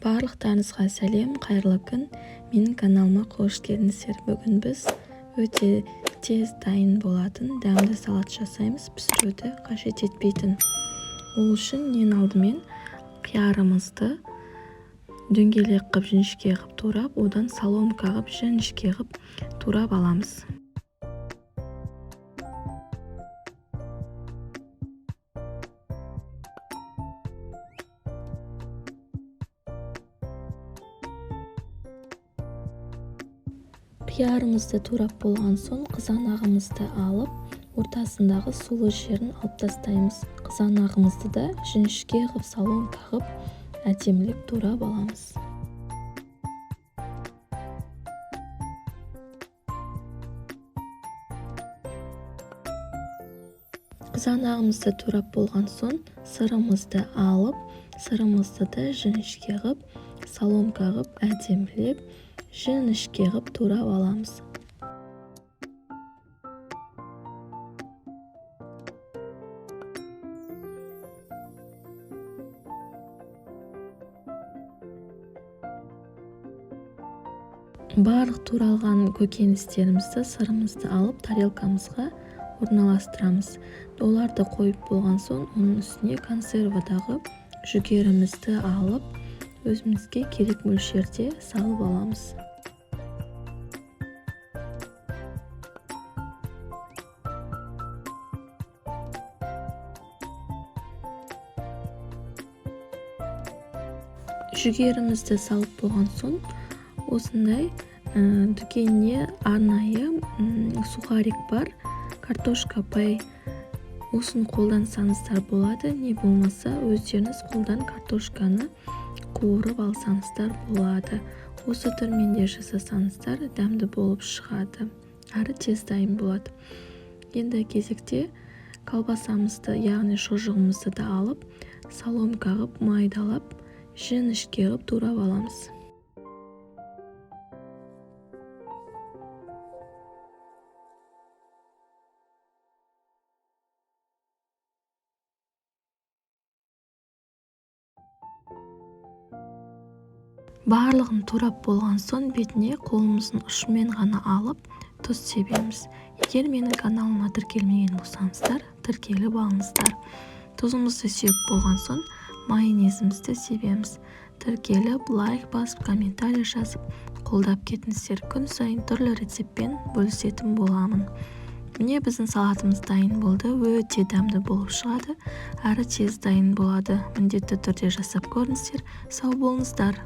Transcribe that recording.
Барлықтарыңызға сәлем, қайырлы күн. Менің каналыма қош келдіңіздер. Бүгін біз өте тез дайын болатын дәмді салат жасаймыз, пісіруді қажет етпейтін. Ол үшін ең алдымен қиярымызды дөңгелек қып, жіңішке қып турап, одан соломка қып, жіңішке қып турап аламыз. Қиярымызды турап болған соң қызанағымызды алып, ортасындағы сулы жерін алып тастаймыз. Қызанағымызды да жіңішке қып, соломка қып, әдемілеп турап аламыз. Қызанағымызды турап болған соң сырымызды алып, сырымызды да жіңішке қып, соломка қып, әдемілеп жіңішке қып турап аламыз. Барлық туралған көкөністерімізді, сырымызды алып тарелкамызға орналастырамыз. Оларды қойып болған соң оның үстіне консервадағы жүгерімізді алып, өзімізге керек мөлшерде салып аламыз. Жүгерімізді салып болған соң осындай дүкенде арнайы сухарик бар, картошка пай, осыны қолдансаңыздар болады, не болмаса өздеріңіз қолдан картошканы қуырып алсаңыздар болады. Осы түрмен де жасасаңыздар дәмді болып шығады, әрі тез дайын болады. Енді кезекте колбасамызды, яғни шұжығымызды да алып, соломка қып, майдалап, жіңішке қып турап аламыз. Барлығын турап болған соң бетіне қолымыздың ұшымен ғана алып тұз себеміз. Егер менің каналыма тіркелмеген болсаңыздар, тіркеліп алыңыздар. Тұзымызды сеуіп болған соң майонезімізді себеміз. Тіркеліп, лайк басып, комментарий жазып, қолдап кетіңіздер. Күн сайын түрлі рецептпен бөлісетін боламын. Міне біздің салатымыз дайын болды. Өте дәмді болып шығады, әрі тез дайын болады. Міндетті түрде жасап көріңіздер. Сау болыңыздар.